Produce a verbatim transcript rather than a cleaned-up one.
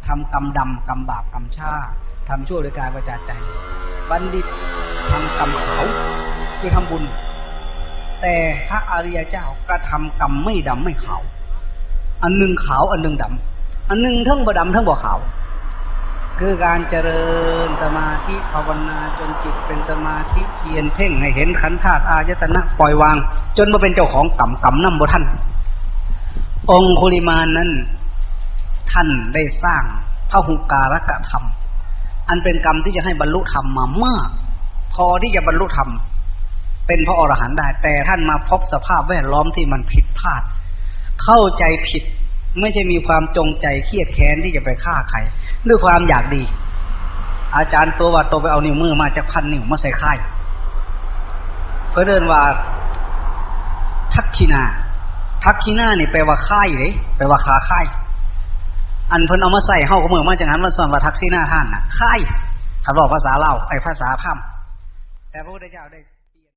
ทำกรรมดำ กรรมบาป กรรมชั่ว ทำชั่วโดยกายวาจาใจ บัณฑิตทำกรรมขาว คือทำบุญ แต่พระอริยเจ้ากระทำกรรมไม่ดำไม่ขาว อันหนึ่งขาวอันหนึ่งดำ อันหนึ่งทั้งบ่ดำทั้งบ่ขาว คือการเจริญสมาธิภาวนาจนจิตเป็นสมาธิเพียรเพ่งให้เห็นขันธ์ธาตุอายตนะ ปล่อยวาง จนมาเป็นเจ้าของกรรม กรรมนำบ่ทัน องคุลิมานนั้น ท่านได้สร้างพหุการกธรรม อันเป็นกรรมที่จะให้บรรลุธรรมมามาก พอที่จะบรรลุธรรม เป็นพระอรหันต์ได้ แต่ท่านมาพบสภาพแวดล้อมที่มันผิดพลาด เข้าใจผิด ไม่ใช่มีความจงใจเครียดแค้นที่จะไปฆ่าใคร ด้วยความอยากดี อาจารย์ตัวว่าตัวไปเอานิ้วมือมาจากพันนิ้วมาใส่ค่าย เพิ่นเอิ้นว่า ทักขิณา ทักขิณานี่แปลว่าค่ายเด้ แปลว่าขาค่าย อันเพิ่นเอามาใส่เฮาก็เมื่อมาจากนั้นมาสอนว่าทักษิณาทานน่ะ ค่าย ถ้าเว้าภาษาลาว ไอ้ภาษาพราหมณ์ แต่พระพุทธเจ้าได้